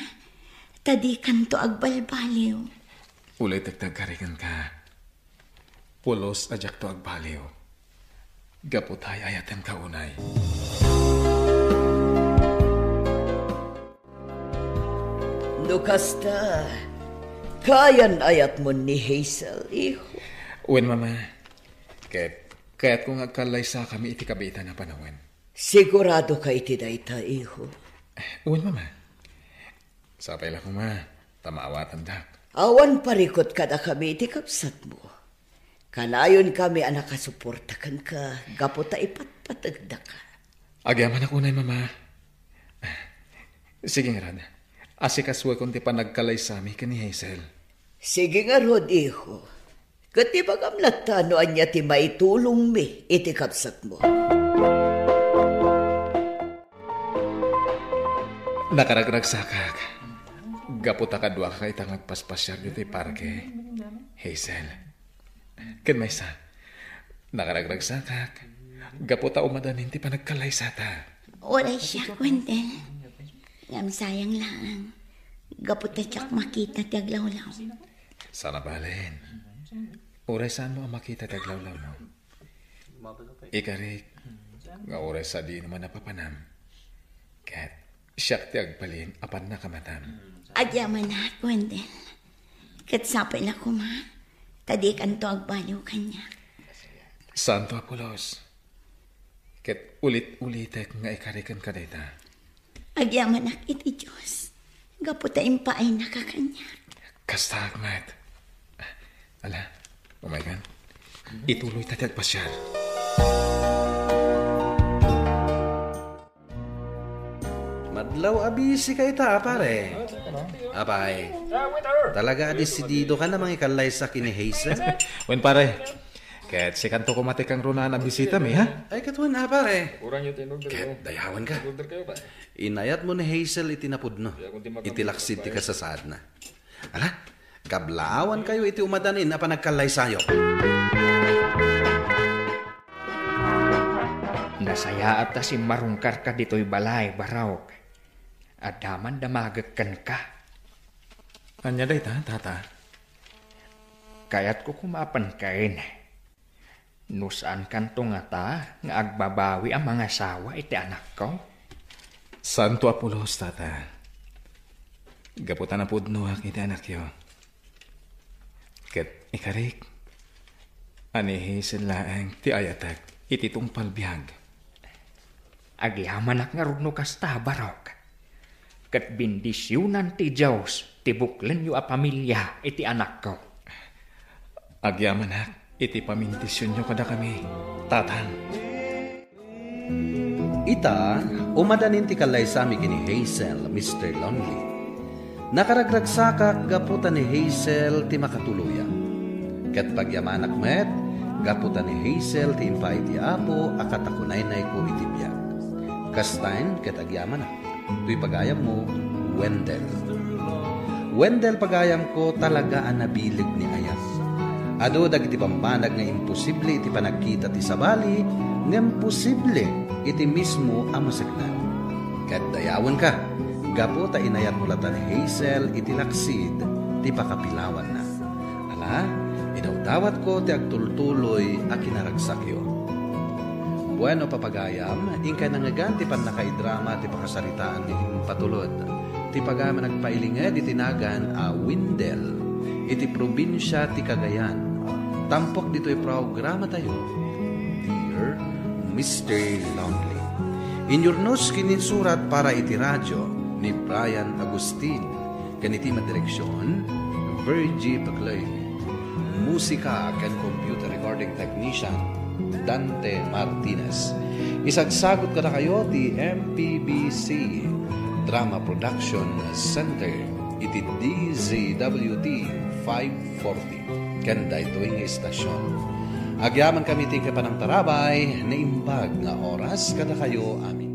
ta dikanto agbalbaliw. Ulitek ti agkariganka. Pulos a diakto agbaliw. Gapu ta ay-ayatenka unay. No kasta, kayan-ayatmon ni Hazel, iho? Wen, Mama. Ket kayatko nga agkallaysakami iti kabiitan a panawen. Siguradoka iti dayta, iho? Wen, Mama. Sapay la koma, ta maawatandak. Awan parikut kadakami iti kabsatmo. Kanayon kami a nakasuporta kenka gapu ta ipatpategdaka. Agyamanak unay, Mama. Sige ngarud, asikasuekon ti panagkalaysami ken ni Hazel. Sige ngarud, iho. Ket ibagam latta no ania ti maitulongmi iti kabsatmo. Nakaragragsakak. Gapu ta kaduaka ita nga agpaspasiar ditoy parke, Hazel. Ken maysa, nakaragragsakak. Gapu ta umadanin ti panagkalaysata. Uray siak, Wendell. Ngem sayang laeng. Gapu ta diak makita ti aglawlaw. Saan a balen. Uray saanmo a makita ti aglawlawmo. Ikarik, nga uray sadino man a papanam. Ket siak ti agbalin a pannakamatam. Agyamanak, Wendell. Ket sapay la koma, ta dikanto agbaliw kaniak. Saanto a pulos. Ket ulit-ulitek nga ikariken kadayta. Agyamanak iti Dios, gapu ta impaayna ka kaniak. Kastaak met. Ala, umaykan. Ituloy ta ti agpasiar. Madlaw a busy ka ita, a pare. Apay, talaga a desidido ka na mangikallaysa ken ni Hazel? Wen, pare. Ket sikanto koma ti kangrunaan a bisitami, ha? Ay, ket wen, a pare. Ket dayawen ka. Inayatmo ni Hazel iti napudno, iti laksid ti kasasaadna. Ala, kablaawankayo iti umadanin a panagkallaysayo. Nasayaat ta simmarungkarka ditoy balay, Barok. Adda man damagek kenka. Ania dayta, Tata? Kayatko koma a penkaen. No saankanto ngata nga agbabawi a mangasawa iti anakko? Saanto a pulos, Tata. Gapu ta napudnoak iti anakyo. Ket ikarik, a ni Hazel laeng ti ayatek iti tungpal biag. Agyamanak ngarud no kasta, Barok. Ket bendisionan ti Dios ti buklenyo a pamilia iti anakko. Agyamanak iti pamindisionyo kadakami, Tatang. Ita, umadanin ti kallaysami ken ni Hazel, Mister Lonely. Nakaragragsakak gapu ta ni Hazel ti makatuloyak. Ket pagyamanak met gapu ta ni Hazel ti impaay ti Apo a katakunaynayko iti biag. Kastaen ket agyamanak. Toy pagayammo, Wendell. Wendell, pagayamko, talaga a nabileg ni ayat. Adu dagiti bambanag nga imposible iti panagkita ti sabali, ngem posible iti mismo a maseknan. Ket dayawenka, gapu ta inayatmo latta ni Hazel iti laksid ti pakapilawanna. Ala, idawdawatko ti agtultuloy a kinaragsakyo. Bueno, papagayam, inkay nangngegan ti pannakaidrama ti pakasaritaan nga impatulod. Ti pagayam a nagpailinged iti nagan a Windel, iti probinsia ti Cagayan. Tampok ditoy programatayo, Dear Mister Lonely. Inyurnos ken insurat para iti radio ni Brian Agustin. Ken iti madireksion, Virgie Paclay. Musika ken computer recording technician, Dante Martinez. Isagsagut kadakayo ti M P B C Drama Production Center iti D Z W T five forty. Ken daytoy nga istasyon, agyamankami ti kapanangtarabay, naimbag nga oras kadakayo amin.